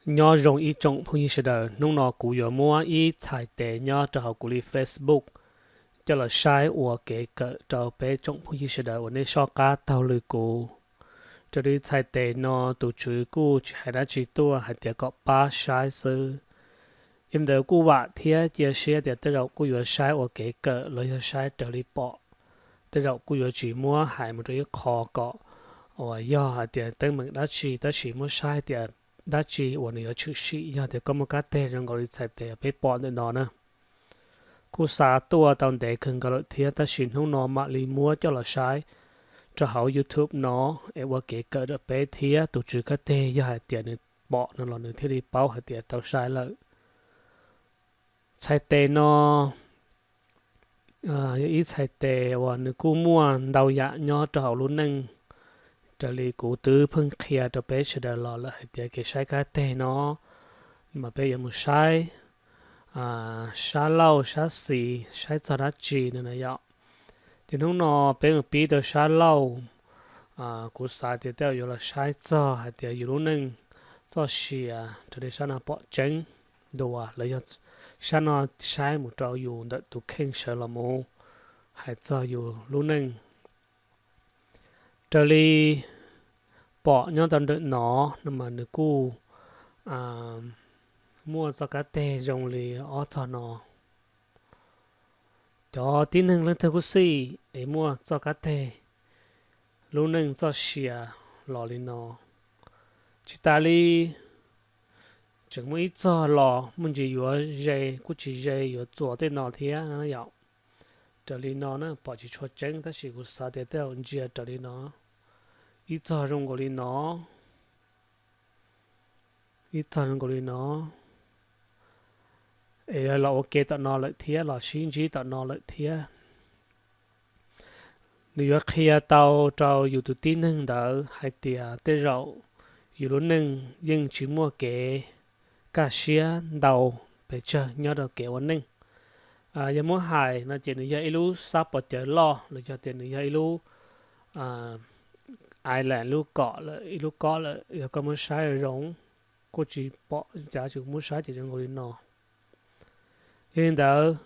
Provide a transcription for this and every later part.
Nyob zoo ib tsoom phooj ywg sawv daws, hnub no kuv yuav muab ib txhais tes nyob rau hauv kuv li Facebook coj los saib ua kev kawm rau peb tsoom phooj ywg sawv daws uas nej soj qab taug lw kuv. Raws li txhais tes no tus tswv kuj tsis hais dab tsi tuaj hais tias kom pab saib xwb. Yog li ntawd kuj vam thiab cia siab tias tej zaum kuj yuav saib ua kev kawm los yog saib raws li pom. Tej zaum kuj yuav tsis muab hais mus rau ib qho kom uas yog hais tias teeb meem dab tsi, tab sis muab saib tias dab tsi uas nws yuav tshwm sim yog tias koj muaj kab teg zoo nkaus li txhais tes peb pom ntawm no na. Kuj xav tuaj tau ntev kawg nkaus lawm thiab, tab sis hnub no mam li muab coj los saib rau hauv YouTube no es ua kev kawm rau peb thiab tus tswv kab teg yog hais tias nws pom no los nws thiaj li paub hais tias tau saib lawm. Txhais tes no yog ib txhais tes uas nws kuj muaj ntau yam nyob rau hauv lub neej. Raws li kuv twb pheej qhia rau peb sawv daws los lawm hais tias kev saib kab teg no mas peb yuav mus saib sab laug sab xis, saib txog dab tsi no na yom. Ces hnub no peb mus pib rau sab laug. Kuv xav tias tej zaum yuav los saib txog hais tias yus lub neej txoj sia raws li sab no pom tseeb dua los yog sab no saib mus rau yus ntawm tus kheej sawv los mus hais txog yus lub neej. Raws li pom nyob rau ntawm no no mas nws kuj muaj txoj kab teg zoo li ob txog no. Cov tib neeg leej twg kuj xij es muaj txoj kab teg lub neej txoj sia los li no. Tsis tas li tseem muaj ib txog los muaj ntsis yuav ze kuj tsis ze, yuav txuas tej no thiab yom. Raws li no na, pom tsis tshua tseeb tab sis kuv xav tias tej zaum ntsia raws li no. Ib txog zoo nkaus li no, ib txog zoo nkaus li no, es los ua ke tom no lawm thiab, los sib ntsib tom no lawm thiab. Nws yuav qhia tau rau yus tus tib neeg ntawd hais tias tej zaum yus lub neej yeej tsis muaj kev kaj siab ntau pes tsawg nyob rau kev ua neej. Yog muab hais no ces nws yog ib lub xab pov cawv loj los yog tias nws yog ib lub island, lub kom lawm, ib lub kob lawm, yog koj muab saib zoo kuj tsis pom cas, tsis muab saib ces zoo nkaus li no. Yog li ntawd,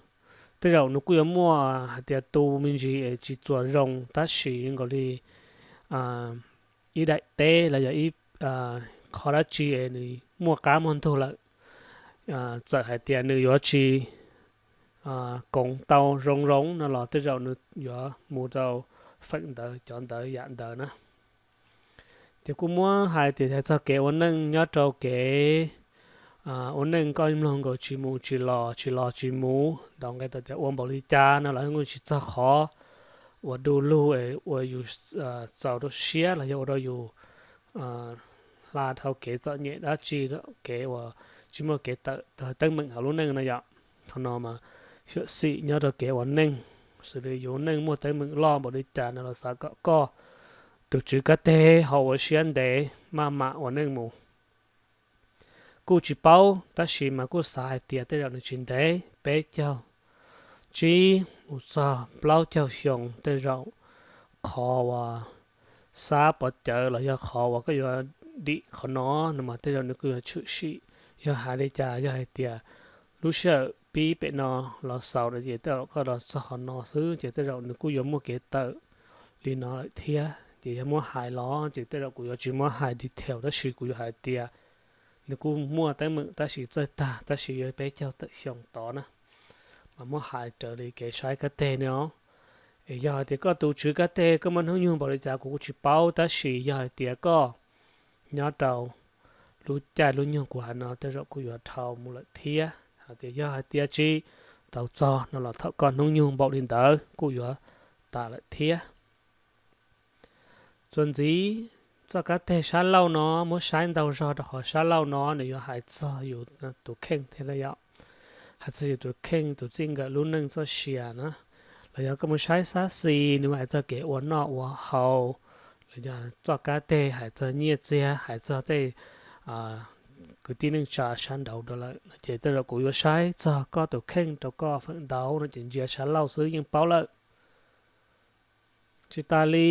tej zaum nws kuj yuav muaj hais tias tu me ntsis es tsis txuas zoo, tab sis zoo nkaus li ib daim teb los yog ib qho dab tsi es nws muaj qab muaj ntug lawm. Txawm hais tias nws yuav tsis koov tau zoo zoo no los tej zaum nws yuav mus rau feem ntawd, cov ntawd yam ntawd na. Ces kuj muab hais tias hais txog kev ua neej nyob rau kev ua neej, koj mloog nkaus tsis mus tsis los, tsis los tsis mus, ntaus nqe tau tias ua npaum li cas no los kuj tsis txog qhov uas du lug es uas yus txaus rau siab los yog ua rau yus hla dhau kev txom nyem dab tsi, kev uas tsis muaj kev tawm tag teeb meem hauv lub neej no yom. Qhov no mas xyuam xim nyob rau kev ua neej, xws li yus neej muaj teeb meem loj npaum li cas no los xav kom koj tus tswv kab teg ho ua siab ntev maj mam ua neej mus. Kuj tsis paub tab sis mas kuj xav hais tias tej zaum nws tsis ntev, peb caug tsib mus txog plaub caug xyoo tej zaum qhov uas xab pov cawv los yog qhov uas koj yuav dim qhov no no mas tej zaum nws kuj yuav tshwm sim. Yog hais li cas, yog hais tias lub sij hawm pib pem no los xaus no ces tej zaum koj los txog qhov no xwb ces tej zaum nws kuj yuav muaj kev tawm li no lawm thiab. Ces yog muab hais los ces tej zaum kuv yuav tsis muab hais detail tab sis kuv yuav hais tias nws kuj muaj teeb meem tab sis txawj tag tab sis yuav peb caug tawm xyoo tod na. Mas muab hais raws li kev saib kab teg no. Es yog hais tias koj tus tswv kab teg koj muaj hnub nyoog npaum li cas kuv kuj tsis paub tab sis yog hais tias koj nyob rau lub caij lub nyoog kuv hais no tej zaum kuj yuav dhau mus lawm thiab. Hais tias yog hais tias tsis tau txog no los thaum koj hnub nyoog npaum li ntawd kuj yuav tas lawm thiab. Txuas ntxiv, txoj kab teg sab laug no muab saib ntau zog rau qhov sab laug no nws yuav hais txog yus tus kheej thiab yom. Hais txog yus tus kheej, tus txij nkawm lub neej txoj sia na. Los yog koj mus saib sab xis nws hais txog kev ua noj ua haus, los yog txoj kab teg hais txog nyiaj txiag, hais txog tej kwv tij neej tsa sab nraud rau lawm no ces tej zaum kuv yuav saib txog koj tus kheej rau koj feem ntau no ces ntsia sab laug xwb yeej paub lawm. Tsis tas li,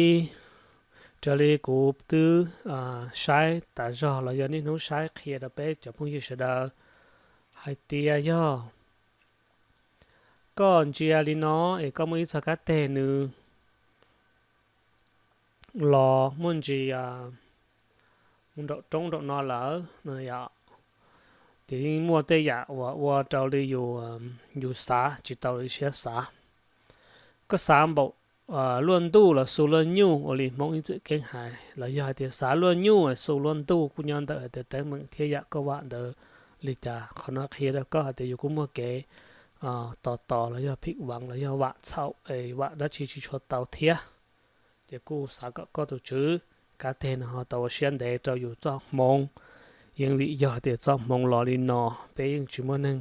Raws li kuv twb saib tas zog los yog niaj hnub saib qhia rau peb cov phooj ywg sawv daws hais tias yog koj ntsia li no es koj muaj ib txoj kab teg nws los muaj ntsis mus nraum roob nraum no lawm no yom, ces yeej muaj tej yam uas ua rau li yus, yus xav tsis tau li siab xav. Koj xav npaum luaj ntuj los xu luaj nyuj ua li Hmoob ib txwm keeb hais, los yog hais tias xav luaj nyuj xu luaj ntuj kuj nyob ntawm hais tias teeb meem thiab yam koj vam ntawd li cas. Qhov no qhia rau koj hais tias yus kuj muaj kev tos tos los yog phim vav los yog vam txhaum es vam dab tsi tsis tshua tau thiab. Ces kuj xav kom koj tus tswv kab teg no ho tau ua siab ntev rau yus txoj hmoov. Yeej vim yog tias txoj hmoov los li no, peb yeej tsis muaj neeg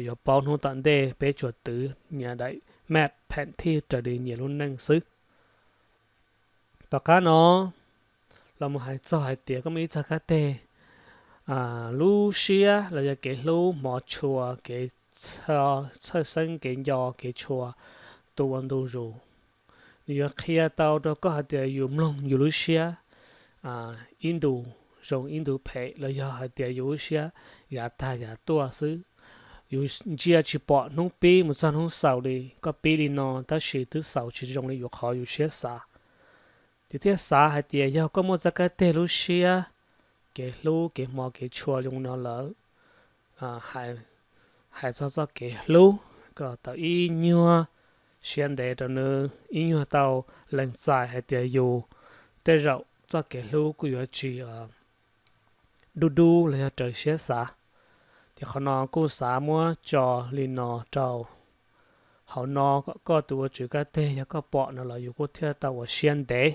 yuav paub hnub tom ntej, peb tsuas twv nyias daim map pheem thij raws li nyias lub neej xwb. Tom qab no los mus hais txog hais tias koj muaj ib txoj kab teg lub siab los yog kev hlub hmov tshua, kev txhawj xeeb kev nco kev tshua tu ua ntu zus. Nws yuav qhia tau rau koj hais tias yus mloog yus lub siab ib ntus zoo ib ntus phem los yog hais tias yus lub siab yav tag yav tuaj xwb. Yus ntsia tsis pom hnub pib mus txog hnub xaus li. Koj pib li no tab sis twb xaus tsis zoo li yus qhov yus siab xav. Ces thiaj xav hais tias yog koj muaj txoj kab teg lub siab, kev hlub kev hmov kev tshua zoo no lawm, hais txog txoj kev hlub kom tau ib nyuag siab ntev rau nws, ib nyuag tau lees txais hais tias yus tej zaum txoj kev hlub kuj yuav tsis dub dub los yog raws siab xav. Ces qhov no kuj xav muab tso li no rau hauv no kom koj tus ua tswv kab teg yog koj pom no los yus kuj thiaj tau ua siab ntev.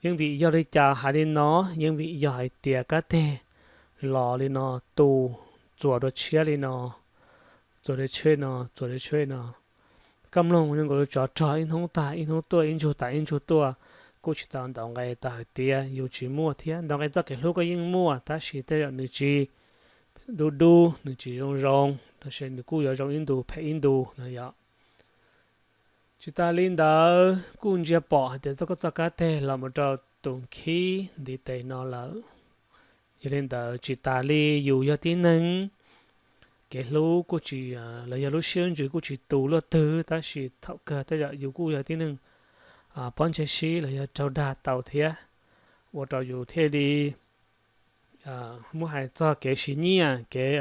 Yeej vim yog li cas hais li no? Yeej vim yog hais tias kab teg los li no tu txuas dua tshiab li no, txuas dua tshiab no, txuas dua tshiab no. Koj mloog zoo nkaus li tsov rog ib hnub tag ib hnub tuaj, ib ntsug tag ib ntsug tuaj, kuj tsis tau ntaus nqe tau hais tias yus tsis muaj thiab. Ntaus nqe txoj kev hlub koj yeej muaj tab sis tej zaum nws tsis dub dub, nws tsis zoo zoo, tab sis nws kuj yuav zoo ib ntus phem ib ntus no yom. Tsis tas li ntawd kuj ntsia pom hais tias txoj koj txoj kab teg los mus rau tus khib ntiv tes no lawm. Yog li ntawd tsis tas li yus yog tib neeg, kev hlub kuj tsis, los yog lub siab lub ntsws kuj tsis tu luaj twg, tab sis thaum kawg tej zaum yus kuj yog tib neeg pob ntseg sib los yog raug dag tau thiab, ua rau yus thiaj li muab hais txog kev siv nyiaj, kev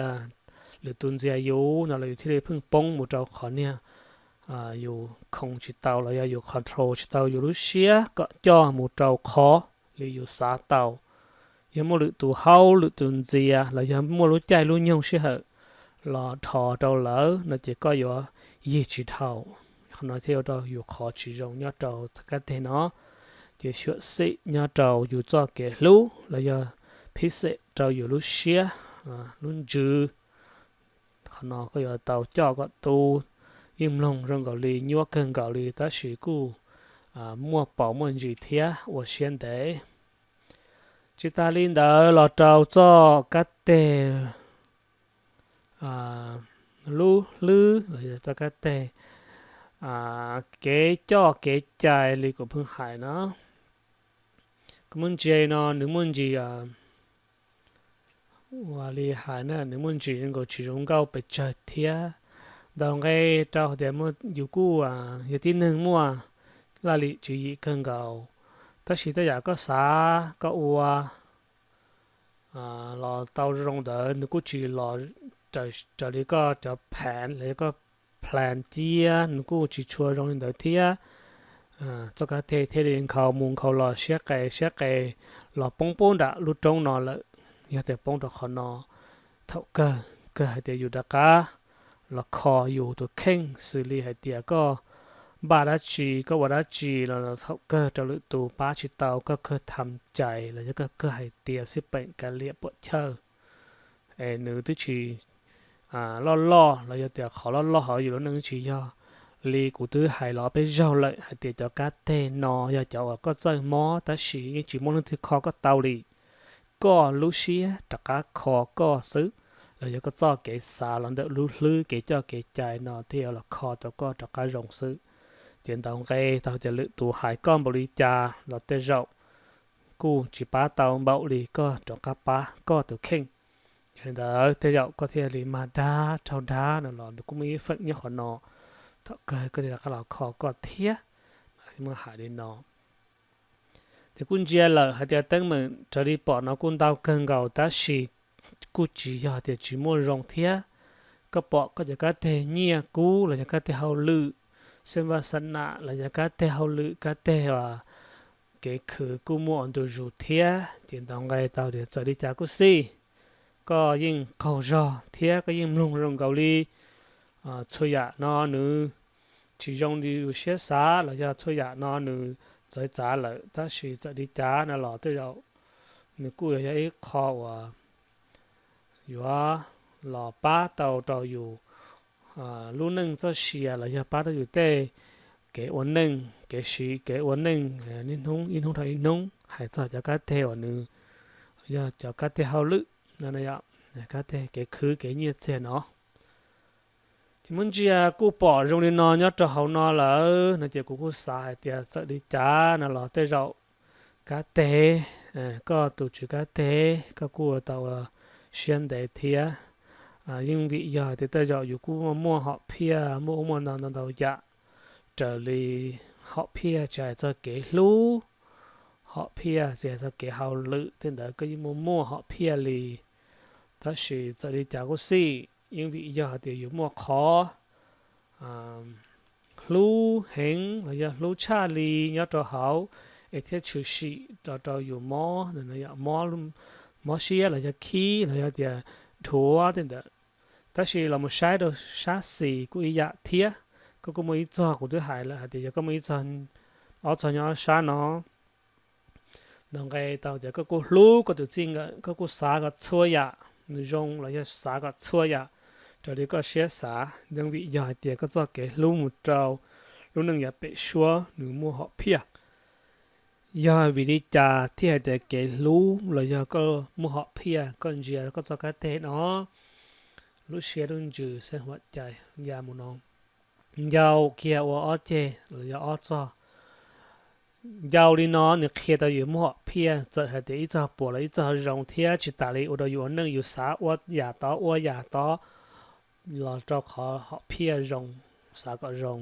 lwm tus ntxias yus no los yus thiaj li pheej poob mus rau qhov niag yus khoom tsis tau los yog yus control tsis tau yus lub siab kom coj mus rau qhov li yus xav tau. Yog muaj lwm tus haub lwm tus ntxias los yog muaj lub caij lub nyoog sij hawm los dhos rau lawm no ces koj yuav yig tsis dhau. Qhov no thiaj ua rau yus qhov tsis zoo nyob rau txoj kab teg no. Ces xyuam xim nyob rau yus txoj kev hlub los yog phib xem rau yus lub siab, lub ntsws. Qhov no koj yuav tau coj kom tu, yeej mloog zoo nkaus li nyuaj kawg nkaus li tab sis kuj muaj paus muaj ntsis thiab ua siab ntev. Tsis tas li ntawd los rau txoj kab teg lub hlwb los yog txoj kab teg kev coj kev cai li kuv pheej hais no. Kuv muaj ntsis no nws muaj ntsis ua li hais na, nws muaj ntsis zoo nkaus tsis zoo nkauj pes tsawg thiab. Ntaus nqe rau hais tias yus kuj yog tib neeg muaj laj lim tswv yim kawg nkaus, tab sis tej yam koj xav koj ua los tau zoo ntawd nws kuj tsis los raws li koj cov phan los yog koj plan ciab, nws kuj tsis tshua zoo li ntawd thiab. Txoj kab teg thiaj li nkhaus mus nkhaus los siab qes siab qes los poob pub nram lub roob no lawm. Yog tias poob rau qhov no, thaum kawg kawg hais tias yus rov qab los kho yus tus kheej xws li hais tias koj npaj dab tsi koj ua dab tsi los thaum kawg rau lwm tus pab tsis tau, koj kawg tham cais los yog koj kawg hais tias xij peem kav liam puam chawj es nws twb tsis loj loj los yog tias qhov loj loj hauv yus lub neej tsis yog li kuv twb hais los peb zaug lawm hais tias cov kab teg no yog cov uas koj txawj mob tab sis yeej tsis muaj leej twg kho koj tau li. Koj lub siab rov qab kho koj xwb, los yog koj txoj kev xav los ntawm lub hlwb kev coj kev cai no thiaj yuav los kho tau koj rov qab zoo xwb. Ces ntaus nqe tau tias lwm tus hais koj npaum li cas los tej zaum kuj tsis pab tau npaum li koj rov qab pab koj tus kheej. Yog li ntawd tej zaum koj thiaj li mag dab raug dab no los nws kuj muaj ib feem nyob qhov no. Thaum kawg koj thiaj rov qab los kho koj thiab. Muab hais li no. Ces kuj ntsia lawm hais tias teeb meem raws li pom no kuj ntau kawg nkaus tab sis kuj tsis yog tias tsis muaj zoo thiab. Koj pom koj cov kab teg nyiaj kub los yog kab teg hauj lwm, xeeb vaj xa nam los yog kab teg hauj lwm, kab teg kev khwv kuj muaj ua ntu zus thiab. Ces ntaus nqe tau tias txawm li cas kuj xij, koj yeej qaug zog thiab koj yeej mloog zoo nkaus li txhua yam no nws tsis zoo li yus siab xav los yog txhua yam no nws txawv txav lawm, tab sis txawm li cas no los tej zaum nws kuj yog ib qho uas yuav los pab tau rau yus lub neej txoj sia los yog pab tau yus tej kev ua neej, kev siv kev ua neej niaj hnub ib hnub dhau ib hnub. Hais txog cov kab teg uas nws yog cov kab teg hauj lwm no, kab teg kev khwv kev nyiaj txiag no, ces muab ntsia kuj pom zoo li no nyob rau hauv no lawm no ces kuv kuj xav hais tias txawm li cas no los tej zaum kab teg, koj tus tswv kab teg koj kuj ua tau siab ntev thiab. Yeej vim yog tias tej zaum yus kuj muaj hom phiaj muaj ub muaj no ntau ntau yam raws li hom phiaj tsis hais txog kev hlub, hom phiaj tsis hais txog kev hauj lwm tej ntawd koj yeej muaj muaj hom phiaj li. Tab sis txawm li cas kuj xij, yeej vim yog hais tias yus muaj qhov hlub heev los yog hlub tshaj li nyob rau hauv es thiaj tshwm sim rau rau yus mob, mob siab los yog khib los yog tias dhuav tej ntawd. Tab sis los mus saib rau sab xis kuj ib yam thiab. Koj kuj muaj ib txog, kuv twb hais lawm hais tias yog koj muaj ib txog, ob txog nyob ob sab no, ntaus nqe tau tias koj kuj hlub koj tus txij nkawm, koj kuj xav kom txhua yam nws zoo los yog xav kom txhua yam raws li koj siab xav. Yeej vim yog hais tias koj txoj kev hlub mus rau lub neej yav pem suab nws muaj hom phiaj. Yog vim li cas thiaj hais tias kev hlub los yog koj muaj hom phiaj, koj ntsia koj txoj kab teg no, lub siab lub ntsws xeeb huam cai ya mus no, ncau kiag ua ob ceg los yog ob txog. Ncau li no nws qhia tau yus muaj hom phiaj, txawm hais tias ib txog puas los ib txog zoo thiab tsis tas li ua rau yus ua neej yus xav ua yam tod ua yam tod los rau qhov hom phiaj zoo, xav kom zoo.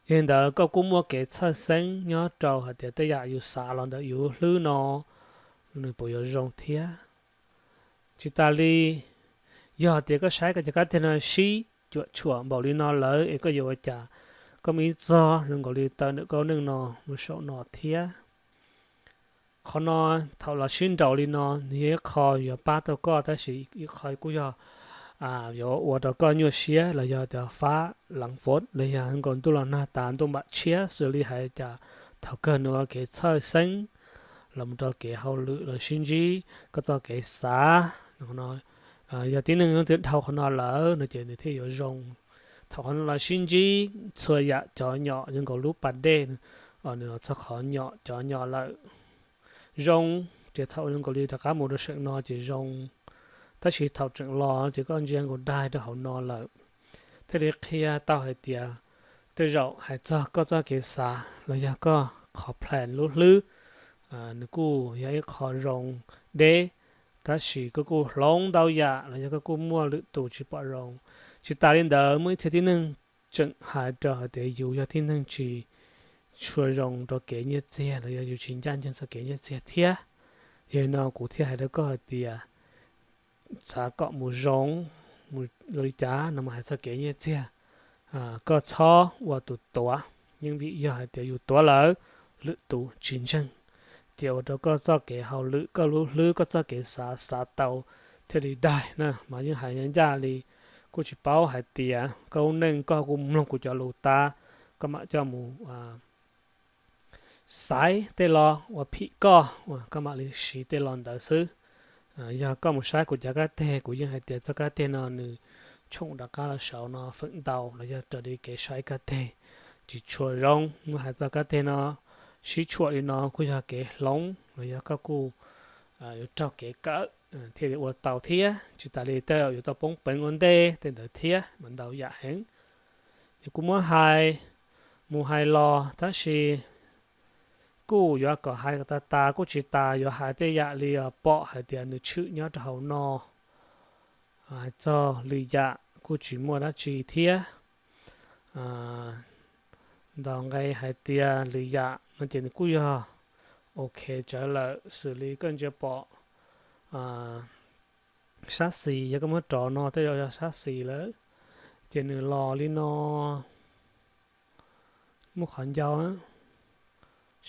Yog li ntawd koj kuj muaj kev txhawj xeeb nyob rau hais tias tej yam yus xav los ntawm yus hlwb no nws puas yuav zoo thiab. Tsis tas li, yog tias koj saib koj cov kab teg no sib cuam tshuam npaum li no lawm es koj yuav ua cas? Koj muaj ib txog zoo nkaus li tawm ntawm koj neej no mus saum no thiab. Qhov no thaum los sib nraus li no nws yog ib qho yuav pab tau koj tab sis ib qho kuj yog yuav ua rau koj nyuaj siab los yog tias fab leev fov los yog nkaus ntuj los nag tas ntuj npam tshiab xws li hais cas thaum kawg nws ua kev txhawj xeeb los mus rau kev hauj lwm los sib ntsib koj txoj kev xav. Yog tib neeg leej twg dhau qhov no lawm no ces nws thiaj yuav zoo. Thaum qhov no los sib ntsib txhua yam cov nyom zoo nkaus lub pas dej, nws los txog qhov nyom cov nyom lawm zoo, ces thaum zoo nkaus li rov qab mus rau seem no ces zoo. Tab sis thaum tseem los ces koj ntsia nkaus daig rau hauv no lawm, thiaj li qhia tau hais tias tej zaum hais txog koj txoj kev xav los yog koj qhov plan lub hlwb, nws kuj yog ib qho zoo deb, tab sis koj kuj hloov ntau yam los yog koj kuj muaj lwm tus tsis pom zoo. Tsis tas li ntawd muaj ib txhia tib neeg tseem hais rau hais tias yus yog tib neeg tsis tshua zoo rau kev nyiaj txiag los yog yus tsis ncaj ncees txog kev nyiaj txiag thiab. Yog li no kuv thiaj hais rau koj hais tias xav kom mus zoo, mus li cas no mas hais txog kev nyiaj txiag, koj txhob ua tus tuav. Yeej vim yog hais tias yus tuav lawm, lwm tus tsis ntseeg, ces ua rau koj txoj kev hauj lwm, koj lub hlwb, koj txoj kev xav xav tau thiaj li daig na. Mas yeej hais ncaj li, kuj tsis paub hais tias koj lub neej koj kuj mloog kuv cov lus tas, koj mam coj mus xaiv tej lo uas phim koj, koj mam li siv tej lo ntawd xwb. Yog koj mus saib kuv cov kab teg, kuv yeej hais tias txoj kab teg no nws tshoom rov qab los saud no feem ntau los yog raws li kev saib kab teg tsis tshua zoo. Muab hais txoj kab teg no sib tshuam li no kuj yog kev hloov los yog koj kuj yuav raug kev kawm thiaj li ua tau thiab. Tsis tas li tej zaum yuav tau poob peev ua ntej tej ntawd thiab mas ntau yam heev. Ces kuv muab hais mus hais los tab sis kuj yuav kom hais kom tas tas kuj tsis tas, yuav hais tej yam li pom hais tias nws tshwm nyob rau hauv no. Hais txog lwm yam kuj tsis muaj dab tsi thiab. Ntaus nqe hais tias lwm yam no ces nws kuj yog ok tsawv lawm, xws li koj ntsia pom sab xis, yog koj muab rov no tej zaum yog sab xis lawm, ces nws los li no, muaj qhov ncau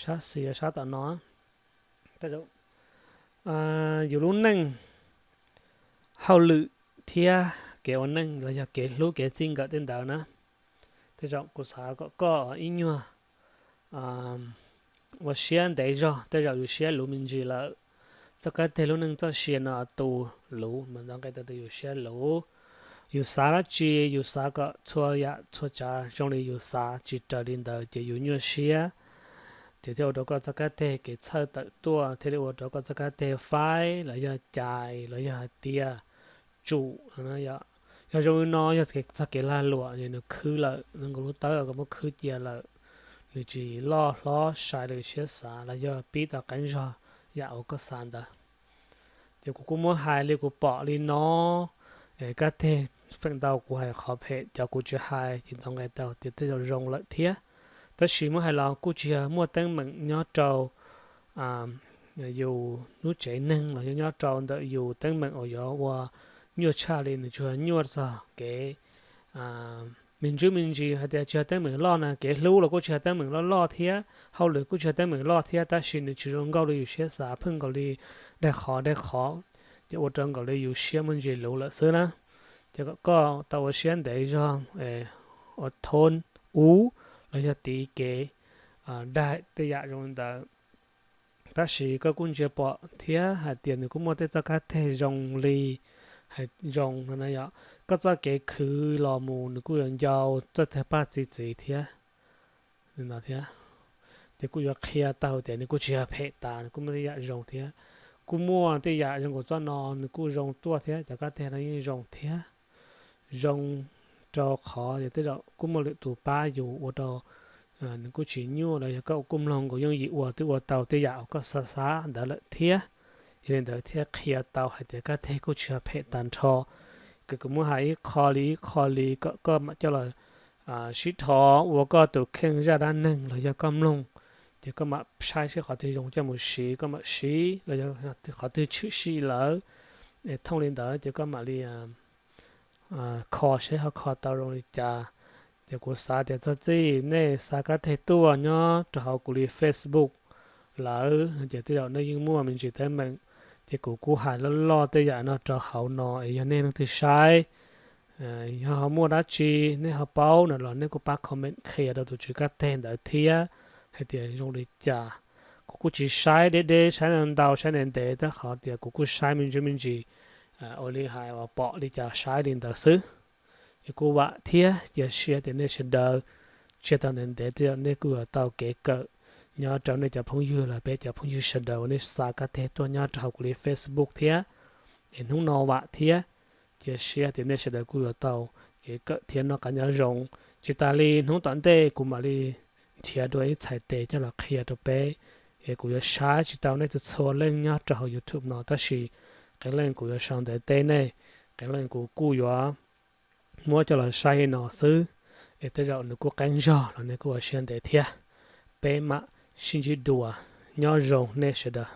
sab xis sab tom no. Yus lub neej, hauj lwm thiab kev ua neej los yog kev hlub kev txij nkawm tej ntawd na, tej zaum kuv xav kom koj ib nyuag ua siab ntev zog, tej zaum yus siab luv me ntsis lawm. Txoj kab teg lub neej txoj sia no tu luv mas ntaus nqe tau tias yus siab luv. Yus xav dab tsi yus xav kom txhua yam txhua tsav zoo li yus xav, tsis raws li ntawd ces yus nyuaj siab, ces thiaj ua rau koj txoj kab teg kev txhawj tawm tuaj, thiaj li ua rau koj txoj kab teg faib los yog cais los yog hais tias tsum. Yog zoo li no yog txoj kev lag luam, nws khwb lawm, nws nkaus lub tawb kom muab khwb cia lawm, nws tsis loj hlob sai li siab xav los yog pib tau qeeb zog yam uas koj xav ntawd. Ces kuv kuj muab hais li kuv pom li no, kab teg feem ntau kuv hais qhov phem, cov kuv tsis hais ces ntaus nqe tau tias tej zaum zoo lawm thiab. Tab sis muab hais los kuj tsis yog muaj teeb meem nyob rau yus lub tsev neeg los yog nyob rau ntawm yus teeb meem uas yuav ua nyuaj tshaj li, nws tsuas nyuaj txog kev me ntsis me ntsis hais tias tsis yog teeb meem loj na, kev hlub los kuj tsis yog teeb meem loj loj thiab, hauj lwm kuj tsis yog teeb meem loj thiab, tab sis nws tsis zoo nkauj li yus siab xav, pheej nkaus li daig qhov daig qhov, ces ua rau nkaus li yus siab muaj ntsis luv lawm xwb na. Ces kom koj tau ua siab ntev zog, ua thoob ub los yog tiv kev daig tej yam zoo li ntawd. Tab sis koj kuj ntsia pom thiab hais tias nws kuj muaj tej txoj kab teg zoo li, hais zoo no na yom, koj txoj kev khwv los mus nws kuj yuav ncau txoj tag paj txi txiv thiab. Li no thiab, ces kuj yuav qhia tau tias nws kuj tsis yog phem tas, nws kuj muaj tej yam zoo thiab. Kuj muaj tej yam zoo nkaus txoj no, nws kuj zoo tuaj thiab, cov kab teg no yeej zoo thiab. Zoo rau qhov yog tej zaum kuj muaj lwm tus pab yus ua rau nws kuj tsis nyuaj los yog koj kuj mloog nkaus yooj yim ua twb ua tau tej yam uas koj xav xav ntawd lawm thiab. Yog li ntawd thiaj qhia tau hais tias kab teg kuj tsis yog phem tag nrho. Ces kuv muab hais ib qho li ib qho li kom koj mam coj los sib dhos ua koj tus kheej zaj dab neeg los yog koj mloog, ces koj mam saib seb qhov twg zoo coj mus siv koj mam siv, los yog qhov twg tshwm sim lawm es thooj li ntawd ces koj mam li kho seb ho kho tau zoo li cas. Ces kuv xav tias txog txij nej xa kab teg tuaj nyob rau hauv kuv li Facebook lawm ces tej zaum nej yeej muaj me ntsis teeb meem. Ces kuv kuj hais loj loj tej yam no rau hauv no es yog nej leej twg saib, yog ho muaj dab tsi nej ho paub no los nej kuj pab comment qhia rau tus tswv kab teg ntawd thiab hais tias zoo li cas. Kuv kuj tsis saib deb deb, saib ntau ntau, saib ntev ntev, tab qhov tias kuv kuj saib me ntsis me ntsis, ua li hais uas pom li cas saib li ntawd xwb. Es kuj vam thiab cia siab tias nej sawv daws tsiag tau ntev ntev tej zaum nej kuj yuav tau kev kawm nyob rau nej cov phooj ywg los peb cov phooj ywg sawv daws uas nej xa kab teg tuaj nyob rau hauv kuv li Facebook thiab. Es hnub no vam thiab cia siab tias nej sawv daws kuj yuav tau kev kawm thiab noj qab nyob zoo. Tsis tas li hnub tom ntej kuv mam li nrhiav dua ib txhais tes coj los qhia rau peb. Es kuv yuav saib tsis tau nej txhua txhua leej nyob rau hauv YouTube no, tab sis qee leej kuv yuav sau ntawv teb nej, qee leej kuv kuj yuav muab coj los saib li no xwb. Es tej zaum nws kuj qeeb zog los nej kuj ua siab ntev thiab. Peb mam sib ntsib dua, nyob zoo nej sawv daws.